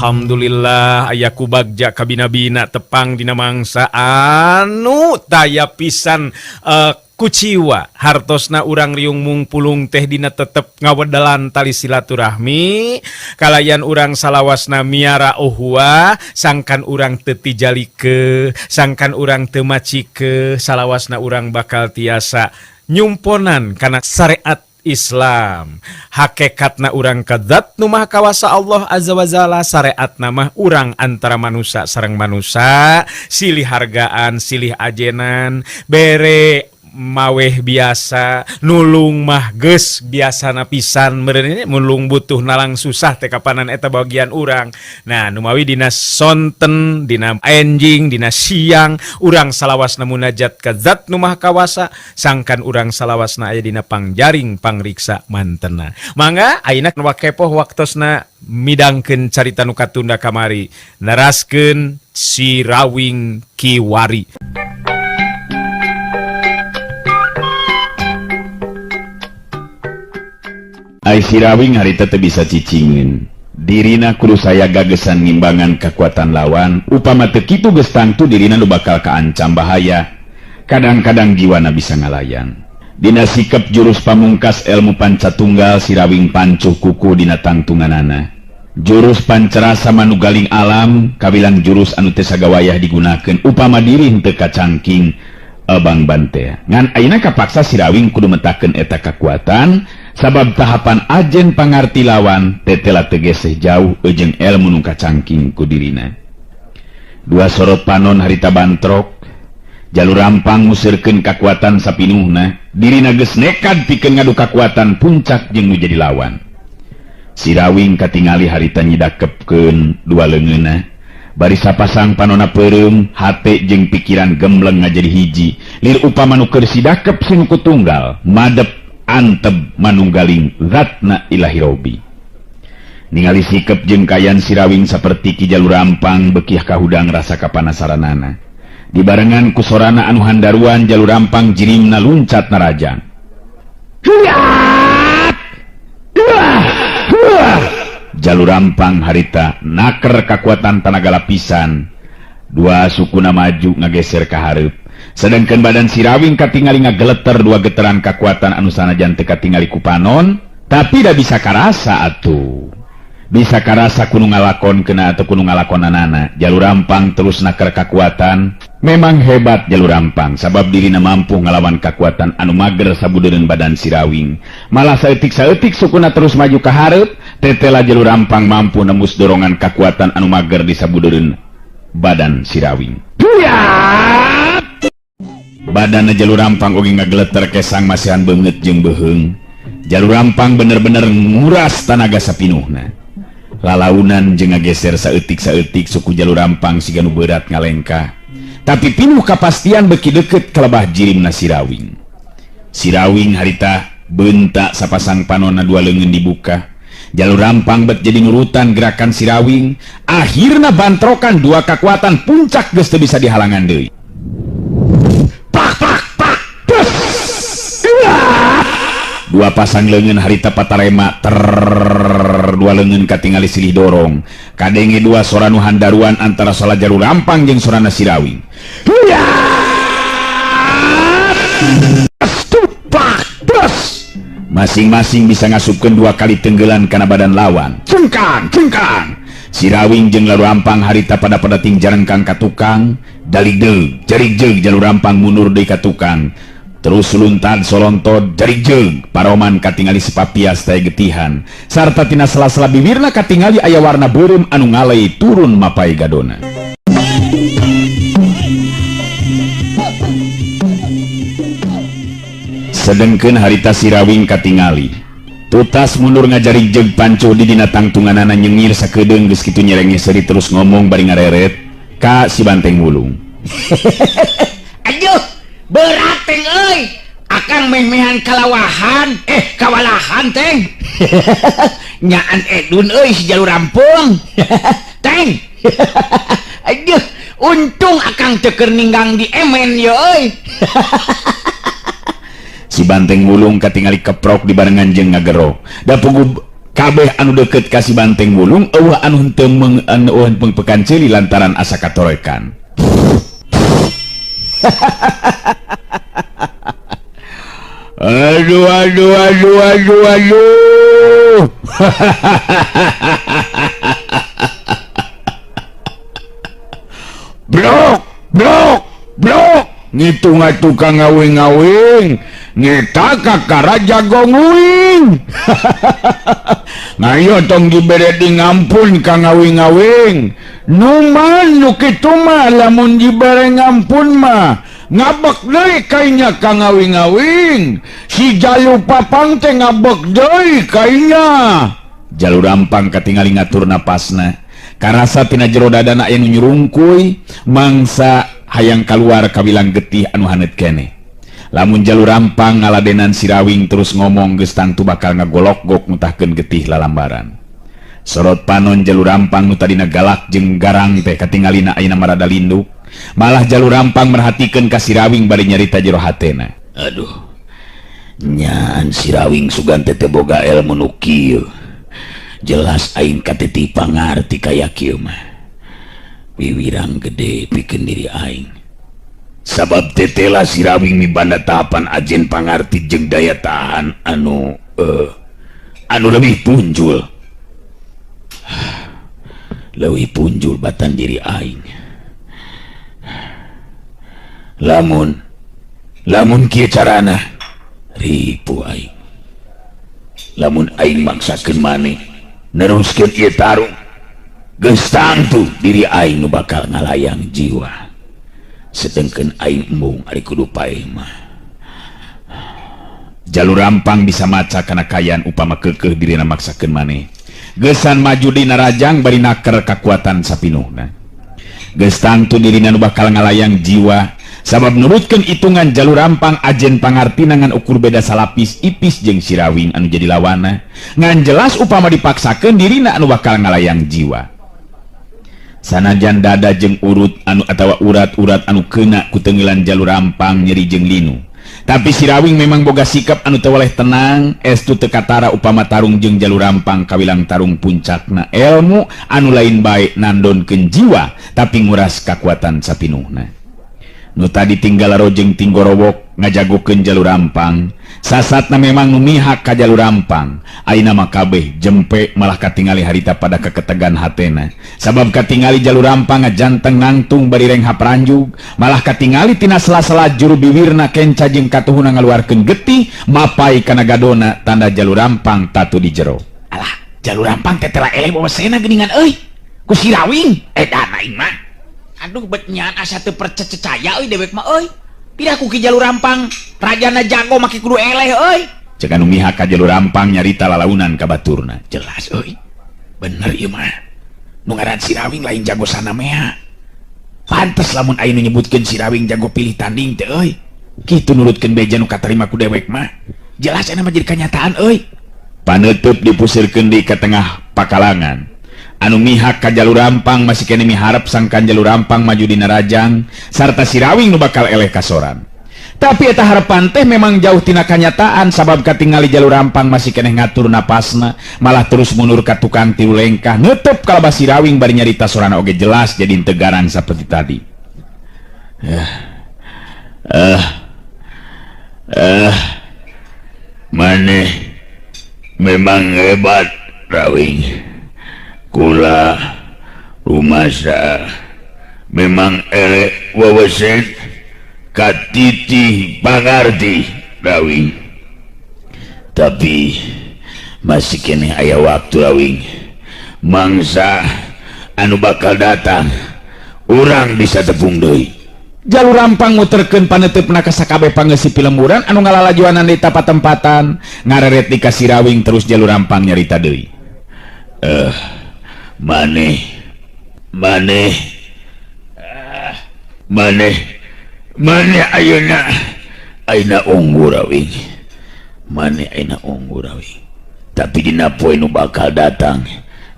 Alhamdulillah aya ku bagja kabina-bina tepang dina mangsa anu taya pisan kuciwa hartosna urang riung mungpulung teh dina tetep ngawedelan tali silaturahmi kalayan urang salawasna miara uhwa sangkan urang teu tijalike sangkan urang teu macike salawasna urang bakal tiasa nyumponan kana syariat Islam. Hakekatna urang ka zat nu maha kawasa Allah Azza wa Jalla, syariatna mah urang antara manusia sareng manusia, silih hargaan, silih ajenan, bere maweh biasa, nulung mah geus biasana pisan meureun nulung butuh nalang susah teh kapanan eta bagian urang. Nah, numawi dina sonten, dina enjing, dina siang urang salawasna munajat ka zat nu maha kawasa, sangkan urang salawasna aya dina pangjaring pangriksa mantena. Mangga ayeuna wakepoh waktosna midangkeun carita nu katunda kamari, neraskeun Si Rawing Kiwari. Ai Sirawing harita teu bisa cicingeun. Dirina kudu saya gagesan ngimbangan kekuatan lawan, upama teu kitu geus tangtu dirina nu bakal kaancam bahaya. Kadang-kadang jiwana bisa ngalayan. Dina sikep jurus pamungkas ilmu pancatunggal Sirawing pancuh kuku dina tangtunganana. Jurus pancerasa manugaling alam kawilang jurus anu teu sagawayah digunakeun upama diri henteu kacangking Abang Bantea. Ngan ayeuna kapaksa Sirawing kudu metakeun eta kakuatan sabab tahapan ajen pangarti lawan tetela tegeseh jauh jeung ilmu nu kacangking ku dirina. Dua sorot panon harita bantrok, jalur rampang ngusirkeun kakuatan sapinuhna, dirina geus nekad pikeun ngadu kakuatan puncak jeung nu jadi lawan. Sirawing katingali harita nyidakepkeun dua leungeunna, bari sapasang panona peureum, hate jeung pikiran gemleng ngajadi hiji. Lir upama nu keur sidakep sing ku tunggal, madep anteb manunggaling zatna ilahi robi. Ningali sikep jeung kayan Sirawing saperti Ki Jalur Rampang bekiah kahudang rasa kapanasaranana. Dibarengan ku sorana anu handaruan Jalur Rampang jirimna luncat narajang. Jalur Rampang harita naker kakuatan tanaga lapisan. Dua sukuna maju ngageser ka hareup. Sedangkan badan Sirawing katingali ngageleter dua getaran kakuatan anu sanajan teu katingali ku panon, tapi da bisa karasa atuh. Bisa karasa kudu ngalakon kena atau kudu ngalakonanana. Jalur Rampang terus naker kakuatan. Memang hebat Jalur Rampang sabab dirina mampu ngalawan kakuatan anu mager sabudeureun badan Sirawing. Malah saeutik-saeutik sukuna terus maju ka hareup, tetela Jalur Rampang mampu nembus dorongan kakuatan anu mager di sabudeureun badan Sirawing. Badanna Jalur Rampang oge ngageleter kesang masihan beungeut jeung beuheung. Jalur Rampang bener-bener nguras tanaga sapinuhna. Lalaunan jeung ngageser saeutik-saeutik suku Jalur Rampang siga nu berat ngalengkah. Tapi pinuh kapastian beuki deukeut kalebah jirimna Sirawing. Sirawing harita bentak sapasang panonna dua leungeun dibuka. Jalur Rampang bet jadi nurutan gerakan Sirawing. Akhirna bantrokan dua kekuatan puncak geus teu bisa dihalangan deui. Pak pak pak. Des. Dua pasang leungeun harita patarema ter dua leungeun katingali silih dorong. Kadenge dua sora nu handaruan antara sora Jalur Rampang jeung sorana Sirawing. Masing-masing bisa ngasupkeun dua kali tenggelan kana badan lawan. Cengkang, cengkang. Sirawing jeung Jalur Rampang harita pada padating jarengkang ka tukang, daligdeug, jarigjeug Jalur Rampang mundur deui ka tukang. Terus luntad solontod jarigjeug, paroman katingali sepapias teh getihan. Sarta tina sela-sela bibirna katingali aya warna beureum anu ngalei turun mapai gadona. Sedengkeun harita Sirawing katingali. Tutas mundur ngajarigjeug pancuh di dina tangtunganana nyengir sakedeung geus kitu nyerenge seuri terus ngomong bari ngareret ka si Banteng Wulung. Aduh, berat teng euy. Akang meh-mehan kalawahan, kawalahan teng. Nyaan edun euy si Jalur Rampung. Teng. Aduh, untung akang teu keur ninggang di emen ye euy. Si Banteng Wulung katingali keprok dibarengan jeung ngagero. Da puguh Kabeh anu deukeut ka si Banteng Wulung eueuh anu henteu anu pekan ceuli lantaran asa katorekan. Aduh aduh aduh aduh aduh. Blok blok blok ngitung atuh ka ngawing-ngawing ngeta kakara jagong uing. Ngayo tong dibere di ngampun ka ngawing-ngawing. Numan nu kitu mah lamun dibere ngampun mah ngabek deui kainya ka ngawing-ngawing. Si Jalu Papang teh ngabek deui kainya. Jalu Rampang katingali ngatur napasna. Karasa tina jero dadana aya nu nyurungkuy mangsa hayang kaluar kawilang getih anu haneut keneh. Lamun Jalu Rampang ngaladenan Sirawing terus ngomong geus tangtu bakal ngagolok-gok mutahkeun getih lalambaran. Sorot panon Jalu Rampang nu tadina galak jeung garang teh katingalina ayeuna marada linduk. Malah Jalu Rampang merhatikeun ka Sirawing bari nyarita jero hatena. Aduh, nyaan Sirawing sugan teh teu boga elmu nu kieu. Jelas aing katiti pangarti kaya kieu mah. Wiwirang gede pikeun diri aing. Sabab tetela Sirawing mibanda tahapan ajen pangarti jeung daya tahan anu anu leuwih punjul. Leuwih punjul batan diri aing. Lamun lamun kieu carana ripu aing. Lamun aing maksakeun maneh neruskeun ieu tarung geus tangtu diri aing nu bakal ngalayang jiwa. Sedengkeun aing embung ari kudu paeh mah. Jalu Rampang bisa maca kana kayan upama keukeuh dirina maksakeun maneh. Geusan maju dina rajang bari naker kakuatan sapinuhna. Geus tangtu dirina nu bakal ngalayang jiwa sabab nurutkeun hitungan Jalu Rampang ajen pangartina ngan ukur beda salapis ipis jeung Sirawing anu jadi lawana. Ngan jelas upama dipaksakeun dirina anu bakal ngalayang jiwa. Sanajan dada jeung urut anu atawa urat-urat anu keuna ku teunggeulan Jalu Rampang nyeri jeung linu. Tapi Sirawing memang boga sikap anu teu weleh tenang, estu teu katara upama tarung jeung Jalu Rampang kawilang tarung puncakna elmu anu lain bae nandonkeun jiwa tapi nguras kakuatan sapinuhna. Nu tadi tinggal rojeng tinggorowok ngajagokeun Jalu Rampang, sasatna memang nu mihak ka Jalu Rampang. Ayeuna mah kabeh jempe malah katingali harita pada keketegan hatena. Sabab katingali Jalu Rampang ngajanteng nangtung bari renghap ranjug, malah katingali tina sela-sela juru biwirna kenca jeung katuhuna ngaluarkeun getih mapai kana gadona tanda Jalu Rampang tatu di jero. Alah, Jalu Rampang teh tela eleh bawa sena geuningan euy. Ku Sirawing edan aing mah. Aduh bet nyaan asa teu percaya euy dewek mah euy. Pindah ku Ki Jalu Rampang, rajana jago make kudu eleh euy. Cek anu mihak ka Jalu Rampang nyarita lalaunan ka baturna. Jelas euy. Bener ieu mah. Nu ngaran Sirawing lain jago sanamea. Pantes lamun aya nu nyebutkeun Sirawing jago pilih tanding teh euy. Kitu nurutkeun beja nu katarima ku dewek mah. Jelas aya mah jadi kanyataan euy. Paneuteub dipusirkeun di ka tengah pakalangan. Anu mihak ka Jalu Rampang masih kene miharep sangkan Jalu Rampang maju dina rajang sarta Sirawing nu bakal eleh kasoran. Tapi eta harapan teh memang jauh tina kanyataan sabab katingali Jalu Rampang masih keneh ngatur napasna malah terus mundur ka tukang tilu lengkah neuteub kalabah Sirawing bari nyarita sorana oge jelas jadi teu garang saperti tadi. Maneh memang hebat Rawing. Kula rumasa memang elek wewesen katiti pangarti Rawing. Tapi masih keneh aya waktu Rawing. Mangsa anu bakal datang urang bisa tepung deui. Jalu Rampang muterkeun paneuteup ka sakabeh pangeusi pilemburan anu ngalalajuanan di tapatempatan ngareret di ka Sirawing terus Jalu Rampang nyarita deui. Maneh maneh maneh maneh ayeuna ayeuna unggul Rawing. Maneh ayeuna unggul Rawing. Tapi dina poe nu bakal datang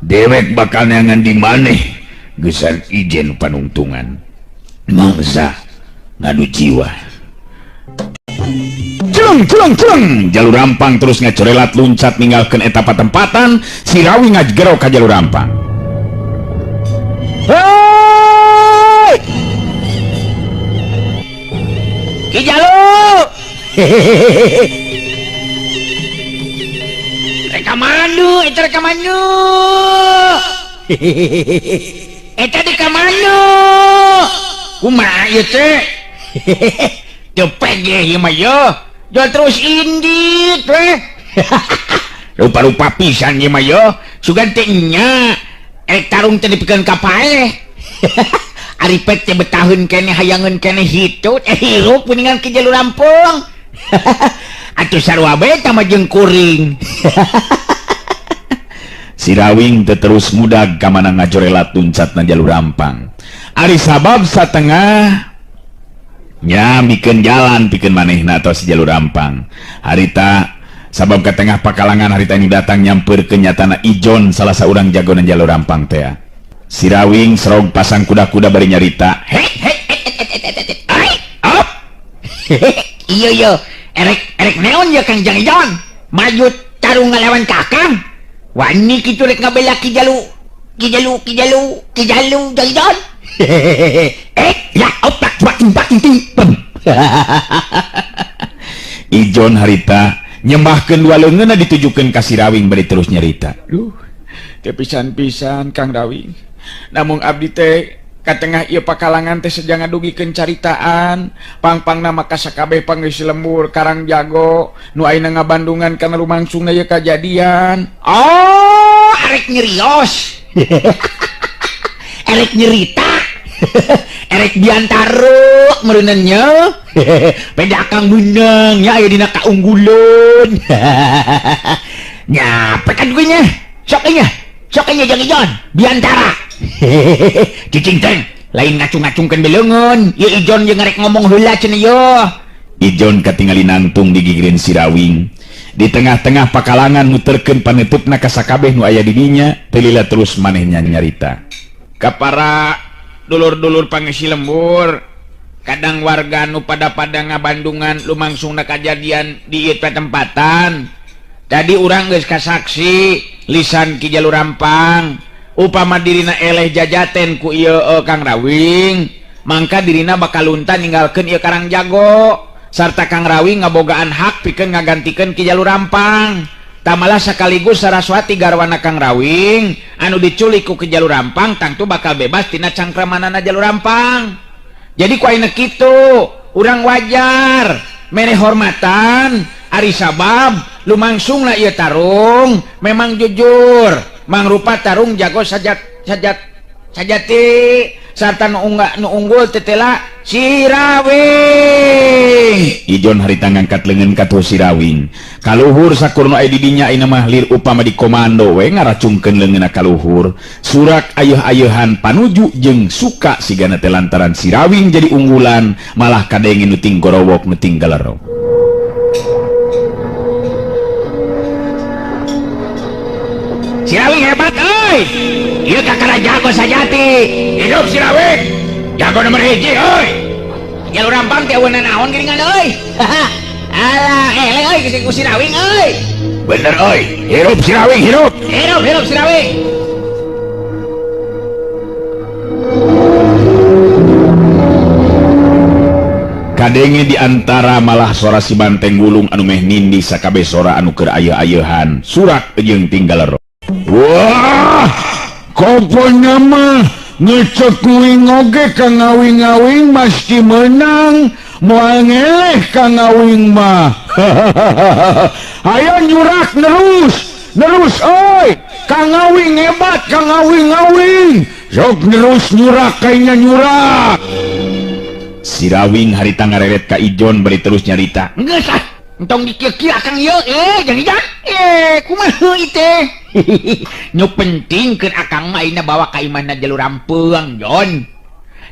dewek bakal neangan di maneh geusan ijen panungtungan mangsa ngadu jiwa. Culeng culeng culeng. Jalur Rampang terus ngacorelat luncat ninggalkeun eta patempatan, si Rawing ngajgero ka Jalur Rampang. Hei! Ki Jalu. Reka mandu, eta reka mandu. Eta di kamandu. Kumaha ieu teh? Teu pegeh ieu mah yeuh. Jual terus indit weh. Rupa-rupa pisan ieu mah yeuh. Sugan teh nya. Erek tarung teh dipikeun ka paeh. Ari pek teh betaheun keneh hayangeun keneh hitut hirup kuningan Ki Jalu Rampung. Atuh sarua bae tah mah jeung kuring. Si Rawing teh terus mudag ka mana ngajorelat luncatna Jalur Rampang. Ari sabab satengah nya mikeun jalan pikeun manehna atau si Jalur Rampang. Harita sabab ka tengah pakalangan harita ini datang nyampeurkeun nyatana Ijon salah saurang jagoan Jalur Rampang teh. Si Rawing serog pasang kuda-kuda bari nyarita. Hei hei ai op. Iya iya erek erek neon ya Kang Jang Ijon. Maju tarung ngalawan ka Akang. Wani kitu rek ngabela Ki Jalu. Ki Jalu Ki Jalu Ki Jalu Jang Ijon. Eh ya opak bak bak ting pem. Ijon harita nyembahkeun dua leungeunna ditujukeun ka si Rawing bari terus nyarita. Duh, teu pisan-pisan Kang Rawing. Namung abdi teh ka tengah ieu pakalangan teh sejang ngadugikeun caritaan, pang-pangna maka sakabeh pangeus lembur Karang Jago nu ayeuna ngabandungan kana lumangsungna ieu kajadian. Oh, arek nyerios. Erek nyerita. Erek biantara meureunna nya. Beda Akang beunang nya aya dina kaunggulan. Nya pekan gue nya. Sok nya. Sok nya Jang Ijon biantara. Cicing teh lain ngacung-ngacungkeun beleungeun. Ieu Ijon jeung ngarek ngomong heula cenah ieu. Ijon katingali nangtung digigireun si Rawing. Di tengah-tengah pakalangan muterkeun panutupna ka sakabeh nu aya di dinya, teu lila terus manehna nyarita. Ka para dulur-dulur pangeusi lembur, kadang warga nu pada-pada ngabandungan lumangsungna kajadian di ieu patempatan. Tadi urang geus kasaksi lisan Ki Jalur Rampang, upama dirina eleh jajaten ku ieu Kang Rawing, mangka dirina bakal lunta ninggalkeun ieu Karang Jago. Sarta Kang Rawing ngabogaan hak pikeun ngagantikeun Ki Jalur Rampang. Tamalah sekaligus Saraswati garwana Kang Rawing anu diculik ku Ki Jalur Rampang tangtu bakal bebas tina cangkramanana Jalur Rampang. Jadi ku ayeuna kitu, urang wajar mere hormatan ari sabab lumangsungna ieu tarung memang jujur mangrupa tarung jago sajat sajat sajati sarta nu unggah nu unggul tetela si Rawing. Ijon harita ngangkat leungeun ka tuh si Rawing. Kaluhur sakur nu aya di dinya ayeuna mah lir upama di komando we ngaracungkeun leungeunna kaluhur. Surak ayeuh-ayeuhan panuju jeung suka sigana teh lantaran si Rawing jadi unggulan malah kadenge nu ting gorowok nu ting galerok. Si Rawing hebat euy. Ieu kakara jago sajati. Hidup si Rawing. Jago nomor 1 euy. Jalur Rampang teh eueuh naon geuningan euy. Alah, eleh euy geus ku si Rawing euy. Bener euy. Hirup si Rawing, hirup. Hirup, hirup si Rawing. Kadenge di antara malah sora si banteng gulung anu meh nindi sakabeh sora anu keur ayeuh-ayeuhan. Surak jeung tinggal ro. Wah, koponya mah ngecek kuing oge ka ngawing-ngawing masti menang, moal ngeleh ka ngawing mah. Hayo nyurak nerus, nerus oi, ka ngawing hebat, ka ngawing-ngawing. Sok nerus nyurak kayaknya nyurak. Si Rawing harita ngareret ka Ijon bari terus nyarita. Geus ah, entong dikieu-kieu akang ieu, jang Ijon. Kumaha ieu teh? Nu penting keur akang mah ayeuna bawa ka imahna Jalur Rampung, Jon.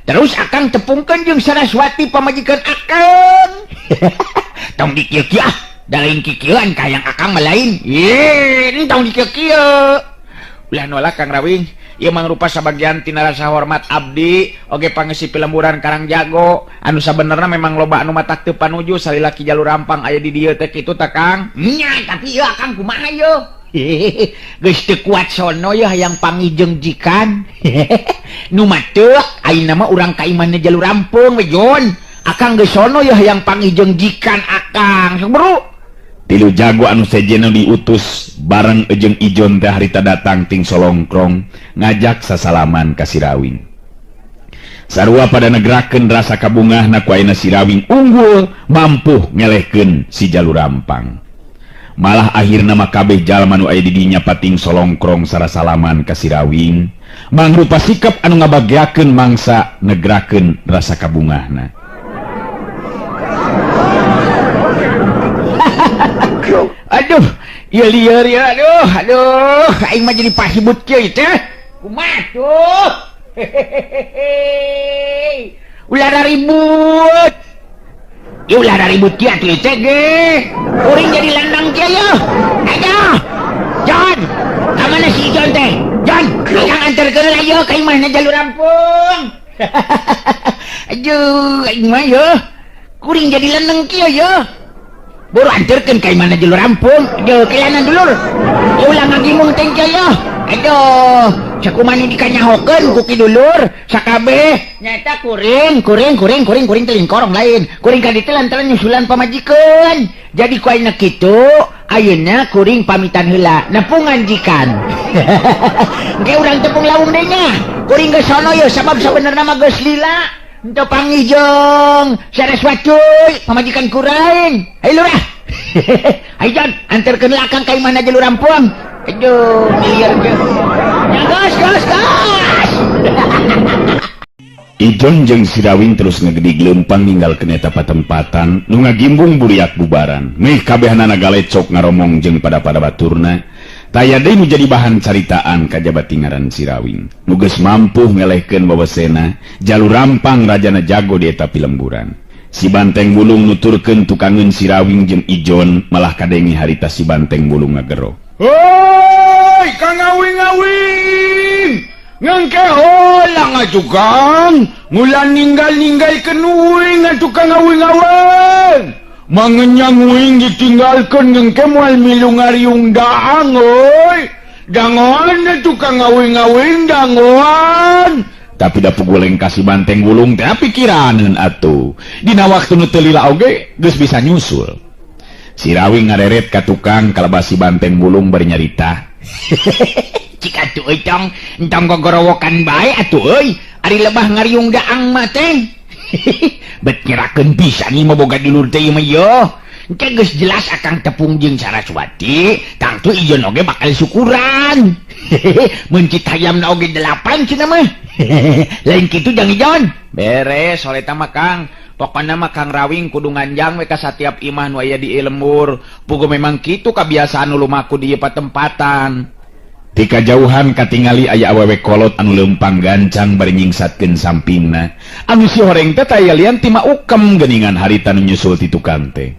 Terus akang tepungkeun jeung Saraswati pamajikan akang. Tong dikieu-kieu ah, da lain kikieuan ka hayang akang mah lain. Ye, entong dikieu-kieu. Ulah nolak Kang Rawing. Ieu mangrupa sabagian tina rasa hormat abdi oge pangeusi pilemburan Karang Jago anu sabenerna memang loba anu matak teu panuju salila Ki Jalur Rampang aya di dieu teh kitu tah Kang. Nya tapi ieu Akang kumaha ieu? Geus teu kuat sono yeuh hayang panggih jeung jikan. Nu matek ayeuna mah urang ka imahna Jalur Rampung we Jon. Akang geus sono yeuh hayang panggih jeung jikan Akang. Sok bro. Tilu jago anu sejenna diutus bareng jeung Ijon teh harita datang ting solongkrong ngajak sasalaman ka Sirawing. Sarua pada negrakeun rasa kabungahna ku ayeuna Sirawing unggul mampu ngelehkeun si Jalur Rampang. Malah akhirna mah kabeh jalma nu aya di dinya pating solongkrong sarasalaman ka Sirawing, mangrupa sikap anu ngabageakeun mangsa negrakeun rasa kabungahna. Aduh, ieu lieur ya, aduh, aduh, aing mah jadi pahibut kieu teh. Kumaha tuh? Hehehe. Ulah ribut. Ieu ulah ribut kieu atuh teh ge. Kuring jadi landang kieu yeuh. Ayo. Jon, ka mana si Ijon teh? Jon, akang anterkeun heula yeuh ka imahna Jalur Rampung. Aduh, aing mah yeuh. Kuring jadi landang kieu yeuh. Buru anterkeun ka imahna Jalur Rampung. Aduh, kelanan dulur. Ulah ngagimung teh kieu yeuh. Aduh, sakumaha nu dikanyahokeun ku ki dulur sakabeh nyaeta kuring, kuring, kuring, kuring, kuring teh lingkorong lain. Kuring ka ditu lantaran nyusulan pamajikan. Jadi ku ayeuna kitu, ayeuna kuring pamitan heula, nepungan jikan. Engke urang tepung lawung deui nya. Kuring geus sono yeuh sabab sabenerna mah geus lila. Henteu panggih jeung Saraswati pamajikan kuring. Hayu lurah. Hayu Jon, anterkeun lah Akang ka imahna Jalur Rampung. Aduh, lieur ge. Ya gas, gas, gas. Ijon jeung Sirawing terus ngegedig leumpang ninggalkeun eta patempatan nu ngagimbung buriak bubaran. Meh kabehanana galecok ngaromong jeung pada-pada baturna. Taya deui nu jadi bahan caritaan kajaba tingaran Sirawing. Nu geus mampu ngelehkeun wawesena Jalur Rampang rajana jago di eta pilemburan. Si Banteng Bulung nuturkeun tukangeun Sirawing jeung Ijon malah kadenge harita si Banteng Bulung ngagero. Hoi, Kang Awing-awing. Ngengke holang atuh Kang, ngulan ninggal-ninggalkeun uing atuh Kang Awing-awing. Mangenyang uing ditinggalkeun ngengke moal milu ngariung daang euy. Dangoan atuh Kang Awing-awing dangoan. Tapi da puguleng ka si Banteng Bulung teh pikiraneun atuh. Dina waktu nu teu lila oge geus bisa nyusul. Sirawing ngareret ka tukang kalebas si Banteng Bulung bari nyarita. Cik atuh euy tong, entong gogorowokan bae atuh euy. Ari lebah ngariung daang mah teh. Bet nyerakeun pisan ieu mah boga dulur teh ieu mah yeuh. Engke geus jelas akang tepung jeung Saraswati, tangtu Ijon oge bakal syukuran. Mun citayamna oge 8 cenah mah. Lain kitu jang Ijon. Beres soleta mah Kang. Pokona mah Kang Rawing kudu nganjang we ka satiap imah nu aya di lembur. Pugu memang kitu kabiasaan nu lumaku di ieu patempatan. Ti kajauhan katingali aya awewe kolot anu leumpang gancang bari nyingsatkeun sampingna. Anu si horeng teh taya lian ti maukem geuningan harita nu nyusul ti tukang teh.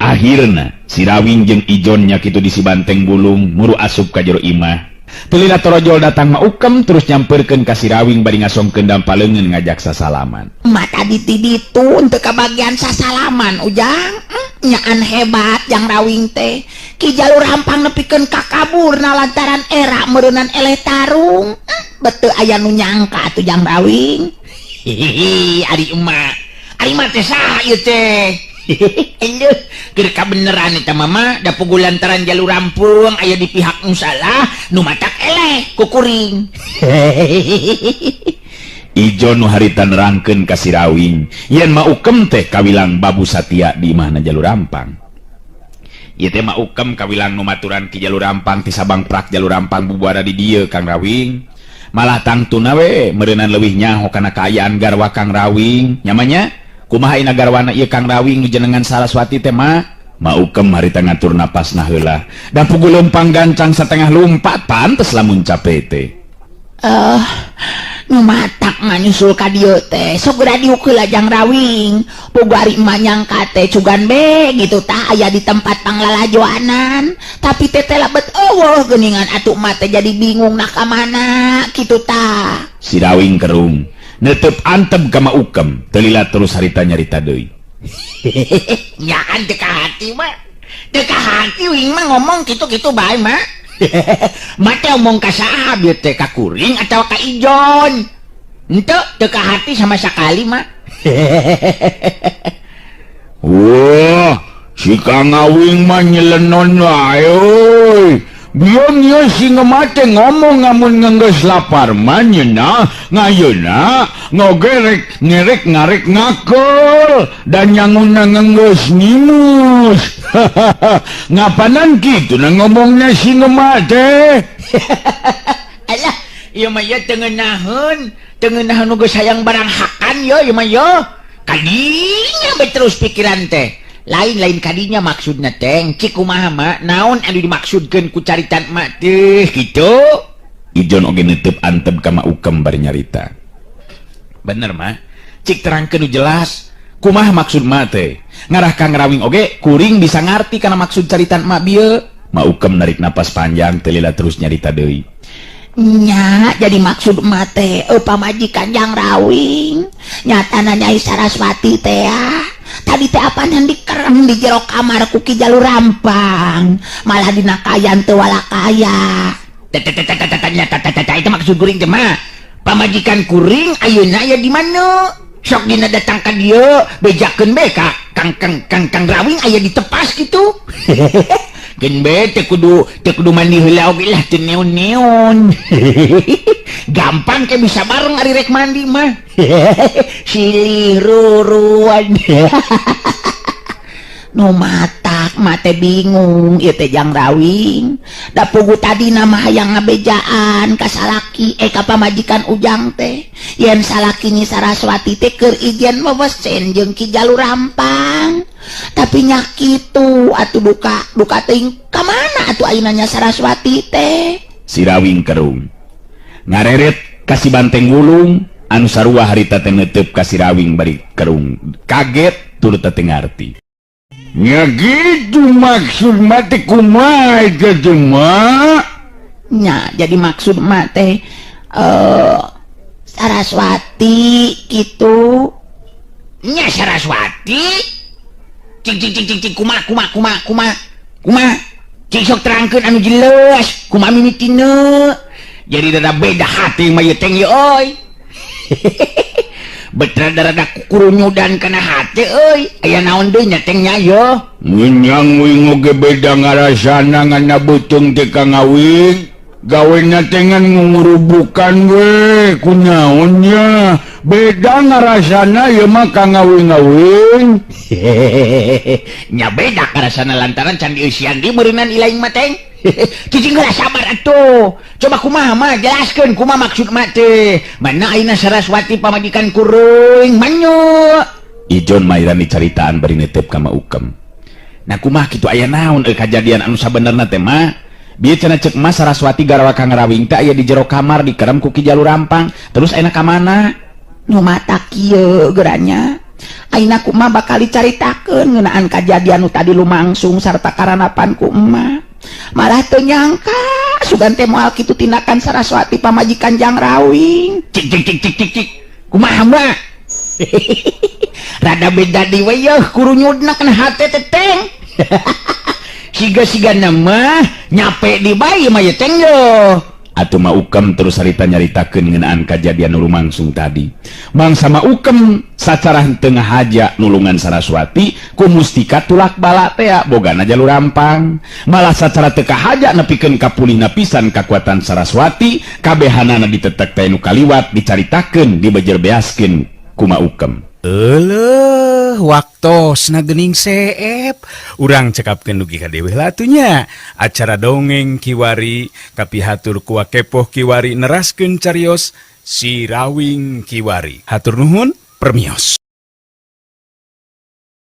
Akhirna Sirawing jeung Ijon nya kitu di si Banteng Bulung muru asup ka jero imah. Teu lila torojol datang maukem terus nyamperkeun ka Sirawing bari ngasongkeun dampaleungeun ngajak sasalaman. Mata diti-ditu teu kabagian sasalaman ujang. Nyaan hebat jang Rawing teh. Ki Jalur Rampang nepikeun ka kaburna lantaran era meureunnan eleh tarung. Betul aya nu nyangka atuh jang Rawing. Hihihi, ari emak. Ari emak teh saha ieu teh? Eleuh, keur kabeneran eta mama da puguh lantaran Jalur Rampung aya di pihak nu salah nu matak eleh ku kuring. Ijon nu harita nerangkeun ka Sirawing yen maukem teh kawilang Babu Satya di imahna Jalur Rampang. Ieu teh maukem kawilang nu maturan Ki Jalur Rampang ti Sabang Prak Jalur Rampang bubuara di dieu Kang Rawing. Malah tangtuna we meureunan leuwih nyaho kana kaayaan garwa Kang Rawing. Nyamanya kumaha ina garwana ieu Kang Rawing nu jenengan Saraswati teh mah? Maukem harita ngatur napasna heula. Da puguh leumpang gancang satengah lumpat pantes lamun cape teh. Nu matak manyusul ka dieu teh sok geura diuk heula, Jang Rawing. Puguh ari emak nyangka teh cugan be gitu tah aya di tempat panglalajoanan, tapi teteh lebet euweuh geuningan. Atuh emak teh jadi bingung nah ka mana kitu tah. Si Rawing kerung, netep antep ka Ma Ukem, teu lila terus harita nyarita deui. Nyaan teu hati mah, teu hati wing mah ngomong kitu-kitu bae mah. Mah teh omong ka saha bieu teh, ka kuring atau ka Ijon? Henteu, teu hati sama sekali mah. Wah, si Kang Awing mah nyelenon wae euy. Bieu ieu si ngemate ngomong ngamun ngenggeus lapar mah nyeunah ngayeuna ngogerek ngerek ngarek ngakel dan nyanguna ngenggeus nyimus. Ngapanan kitu na ngomongnya si ngemate? Alah, ieu mah ieu teu ngeunaheun, teu ngeunaheun nu geus hayang barang hakan yo ieu mah yo. Kadinya be terus pikiran teh. Lain-lain kadinya maksudna teh, cik kumaha mak, naon anu dimaksudkeun ku caritan mak teh kitu? Ijon oge netep antep ka Ma Ukem bari nyarita. Bener mah, cik terangkeun nu jelas. Kumaha maksud mak teh? Ngarah Kang Rawing oge kuring bisa ngarti kana maksud caritan mak bieu. Ma Ukem narik napas panjang, teu lila terus nyarita deui. Nya, jadi maksud emak teh pamajikan Jang Rawing nyatana Nyai Saraswati teh ya. Tadi teh apanan dikerem di jero kamar ku Ki Jalur Rampang, malah dina kayan teu walakaya. Itu maksud kuring teh mah. Pamajikan kuring ayeuna aya di mana? Sok dina datang ka dieu bejakeun be ka Kang Kang Kang Kang Rawing aya di tepas gitu. Geun be teu kudu mandi heula oge lah, teu neon-neon. Gampang ke bisa bareng ari rek mandi mah. Silih ruruan. Nu matak mate bingung ieu teh, Jang Rawing, da puguh tadi nama hayang ngabejaan ka salaki ka pamajikan Ujang teh yen salaki Nyi Saraswati teh keur ijen wewesen jeung Ki Jalur Rampang, tapi nya kitu atuh duka duka teuing ka mana atuh ayeuna nya Saraswati teh. Si Rawing kerung, ngareret ka si Banteng Wulung anu sarua harita teh netep ka si Rawing bari kerung kaget turut teu ngarti. Ya gitu maksud mati kumaha itu mah? Nya, jadi maksud mak teh Saraswati gitu nya, Saraswati. Cing cing cing cing cing, kumaha kumaha kumaha kumaha kumaha, cing sok terangkeun anu jelas kumaha mimitina. Jadi rada beda hati mah ieu teh ye euy. Betra rada kukurunyudan kana hati euy. Aya naon deui nya teh nya ye? Ngenyang wing oge beda ngarasana ngana beuteung teh, Kang Awing. Gawena teh ngan ngurubukan we, kunaon nya? Beda ngarasana ieu mah, Kang Awing-awing. Nya beda ngarasana lantaran can dieusian di meureunan ilaing mah teh. Cicing heula, sabar atuh. Coba kumaha mah, jelaskeun kumaha maksud mah teh. Mana ayeuna Saraswati pamajikan kuring? Manyu. Ijon mairan dicaritaan bari netep ka Ma Ukem. Nah, kumaha kitu, aya naon euy kajadian anu sabenerna teh mah? Bieu cenah ceuk Mas Saraswati garwa Kang Rawing teh aya di jero kamar dikerem ku Ki Jalur Rampang. Terus ayeuna ka mana? Nu mata kieu geranya. Ayeuna ku emak bakal dicaritakeun ngeunaan kajadian nu tadi lumangsung sarta karanapan ku emak. Malah teu nyangka sugan teh moal kitu tindakan Saraswati pamajikan Jang Rawing. Cik cik cik cik cik cik. Kumaha mah? Rada beda di we yeuh kurunyudna kana hate teh teng. Siga-siga nama nyape di bayi mah ye teng yo. Atuh Ma Ukem terus harita nyaritakeun ngeunaan kajadian nu lumangsung tadi. Mangsa Ma Ukem sacara henteu ngahaja nulungan Saraswati ku mustika tulak bala teh bogana Jalur Rampang. Malah sacara teu kahaja nepikeun kapulihna pisan kakuatan Saraswati, kabehanana ditetek teh nu kaliwat dicaritakeun dibejerbeaskeun ku Ma Ukem. Eleuh, waktosna geuning seep. Urang cekapkeun dugi ka dieu lah atuh nya. Acara dongeng kiwari kapihatur ku Wakepoh kiwari neraskeun carios Si Rawing kiwari. Hatur nuhun, permios.